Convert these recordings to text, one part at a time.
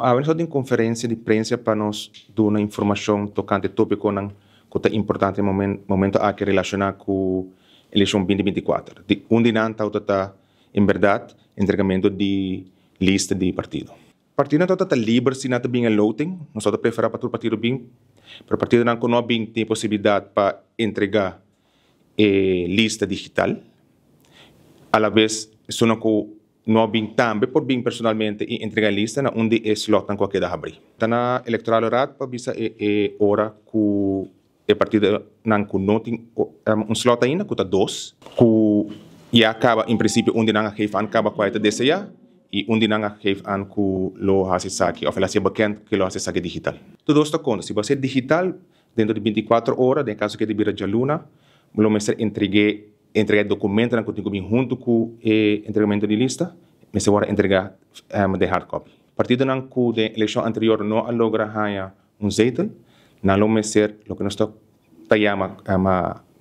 Awe nos tin konferensia di prensa pa nos duna informashon tokante tópikonan ku ta importante momento aki relashoná ku elekshon 2024. Di un di nan ta en berdat entregamentu di lista di partido. Partidonan ta liber si nan ta bin e loting, nos ta preferá pa tur partido bin, pero partidonan ku no bin tin posibilidat pa entregá e lista digital. A la bes esunnan ku no bin tambe por bin personalmente i entregá e lista na un di e slotnan ku a keda habrí. Ta na Electorale Raad pa bisa e e ora ku e partidonan ku no tin un slot ainda, ku ta dos, ku ya kaba en prinsipio un di nan a geef aan kaba kua e ta deseá i un di nan a geef aan ku lo hasi esaki òf el a hasi bekend ku lo hasi esaki digital. Tur dos ta konta. Si bo hasié digital dentro di 24 ora, den kaso ku e ta bira djaluna, lo mester entreg'é entregá e dokumentonan ku tin ku bin huntu ku e entregamentu di lista, mester wòrdu entregá den hard copy. Partidonan ku den elekshon anterior no a logra haña un zetel, nan lo mester loke nos ta ta yama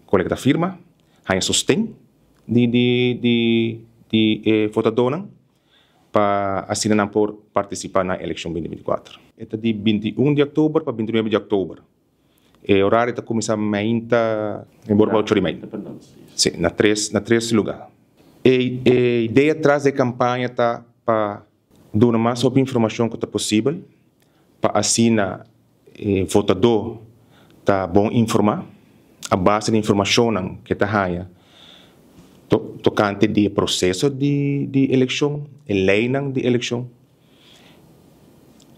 kolekta firma, haña sosten di di di di e votadónan pa asina nan por partisipá na elekshon 2024. E ta di 21 di òktober pa 29 di òktober. E orario ta kuminsá mainta bor pa ocho di mei. Sí, na tres na tres lugá. E e idea tras di e kampaña ta pa duna mas hopi informashon ku ta posibel pa asina e votadó ta bon informá a base di informashonnan ke ta haña tokante di e proseso di di elekshon, e leinan di elekshon,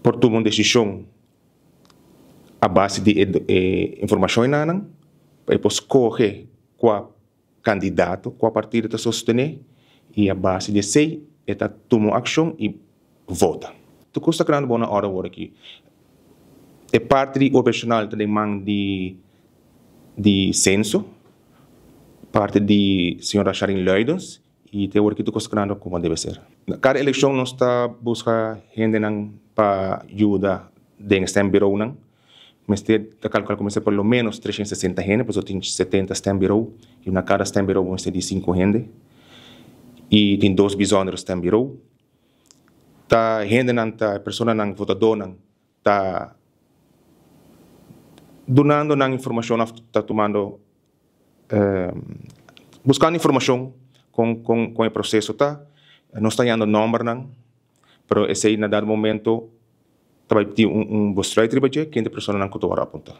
por tuma un desishon a base di e informashonnan pa e por skohe kua kandidato, kua partido ta sostené i a base di esei e ta tuma un akshon i vota. Tur kos ta krando bon na òrde awor aki. E parti di operacional ta den man di di Censo, parti di señora Sharin Luidens i te awor aki tur kos ta krando komo debe ser. Na kada elekshon nos ta buska hendenan pa yuda den e stembureaunan. Mester ta kalkulá ku mester por lo ménos 360 hende, pasobra tin 70 stembureau i na kada stembureau bo mester di sinku hende i tin dos bijzondere stembureau. Ta hendenan ta personanan votadónan ta dunando nan informashon òf ta tumando buskando informashon kon kon kon e proseso ta. Nos ta hañando nòmbernan pero esei na dado momento ta bai tin un besluit riba dje kende personanan ku ta wòrdu apuntá.